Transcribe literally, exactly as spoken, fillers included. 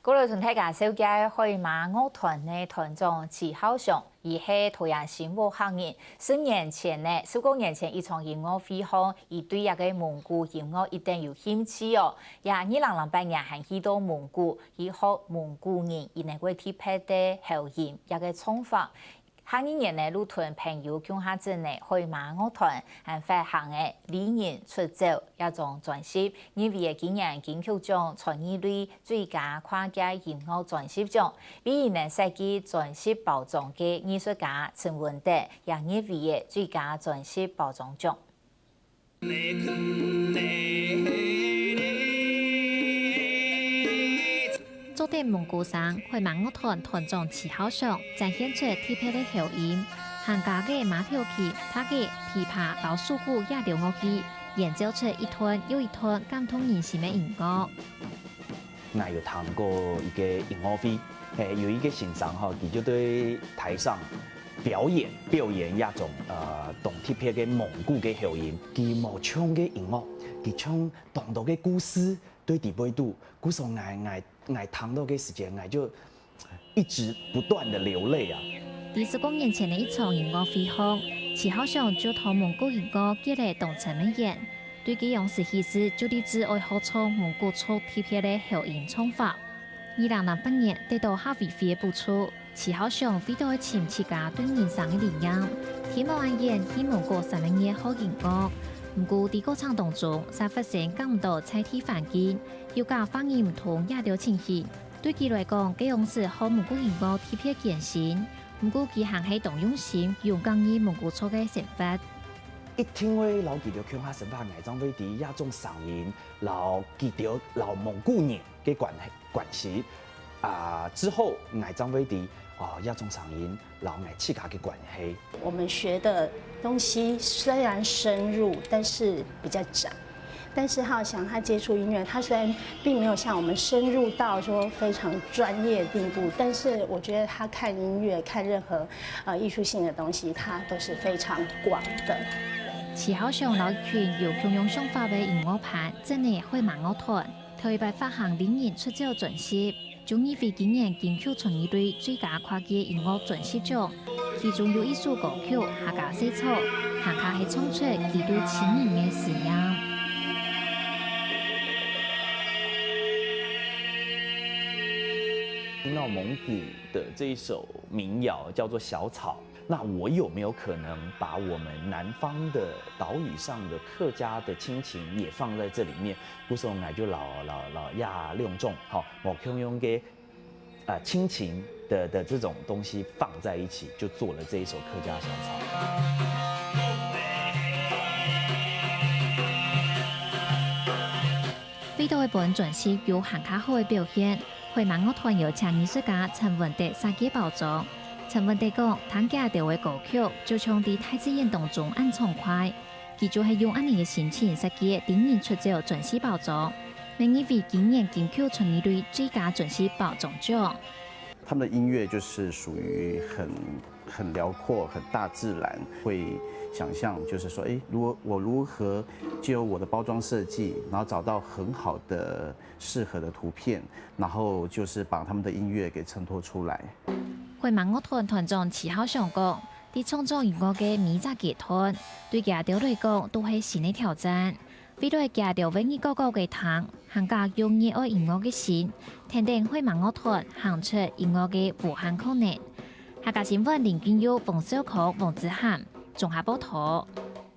過來同大家紹介海馬樂團个團長徐浩翔，佢係桃園新屋客人。十年前呢，十過年前一場音樂會項，佢對這个蒙古音樂一定有興趣哦。也二零零八年還去到蒙古，去學蒙古人佢等个特別个口音，這个唱法。 下二年呢，就同朋友共下整个海馬樂團，還發行个《離人出走》這張專輯，入圍个今年金曲獎傳藝類最佳跨界音樂專輯獎。為佢等設計專輯包裝个藝術家陳文德也入圍个最佳專輯包裝獎。 做得蒙古聲，海馬樂團團長徐浩翔展現出特別个口音，還加个馬頭琴、打擊、琵琶摎手鼓這兜樂器，演奏出一段又一段感動人心个音樂。 𠊎有聽過一個音樂會，嘿，有一個先生吼，佢就在台上表演，表演那種，呃，當特別个蒙古个口音，佢無唱个音樂，佢唱當多个故事，對底背肚，故所𠊎，𠊎，𠊎聽到个時間，𠊎就一直不斷地流淚啊。在十過年前个一場音樂會項，徐浩翔就同蒙古音樂結了當深个緣。 對佢央時起始就立志愛學唱蒙古族特別个口音唱法。二零零八年得到客委會个補助，徐浩翔為著愛尋自家對人生个理念，天無恁遠去蒙古三個月學音樂。毋過在過程當中，煞發生揀毋到在地環境，又加話語毋通這兜情形。對佢來講，該央時學蒙古音樂特別艱辛。毋過佢還係當用心，勇敢入蒙古族个生活。 一定會摎佢兜共下生活，𠊎正會知這種聲音，摎佢兜摎蒙古人个關係，關係。啊，之後𠊎正會知，哦，這種聲音摎𠊎自家个關係。我們學的東西雖然深入，但是比較窄。但是浩翔他接觸音樂，他雖然並沒有像我們深入到說非常專業的地步，但是我覺得他看音樂，看任何，呃，藝術性的東西，他都是非常廣的。徐浩翔摎一群有共樣想法个音樂伴，整个海馬樂團，頭一擺發行《離人出走》專輯， 就入圍今年金曲傳藝類最佳跨界音樂專輯獎，其中有一首歌曲《客家細草》，還較係唱出佢對親人个思念。聽到蒙古的這一首民謠叫做《小草》，那我有沒有可能把我們南方的島嶼上的客家的親情也放在這裡面？故所𠊎就摎，摎，摎這兩種，吼，無共樣个 呃，親情的，的這種東西放在一起，就做了這一首客家小草。為著愛分專輯有還較好个表現，海馬樂團邀請藝術家陳文德設計包裝。陳文德講，聽佢兜个歌曲，就像在大自然當中恁暢快。 佢就係用恁呢个心情設計个《離人出走》專輯包裝，乜入圍今年金曲傳藝類最佳專輯包裝獎。他們的音樂就是屬於很很遼闊、很大自然，會想象就是說，誒，如果我如何借由我的包裝設計，然後找到很好的適合的圖片，然後就是把他們的音樂給襯托出來。海馬樂團團長徐浩翔講， 在創作音樂个每隻階段，對佢兜來講都係新个挑戰。為著佢兜會日晷晷个聽，還加用熱愛音樂个心，跈等海馬樂團行出音樂个無限可能。客家新聞林君佑、黃少康、黃子涵，綜合報導。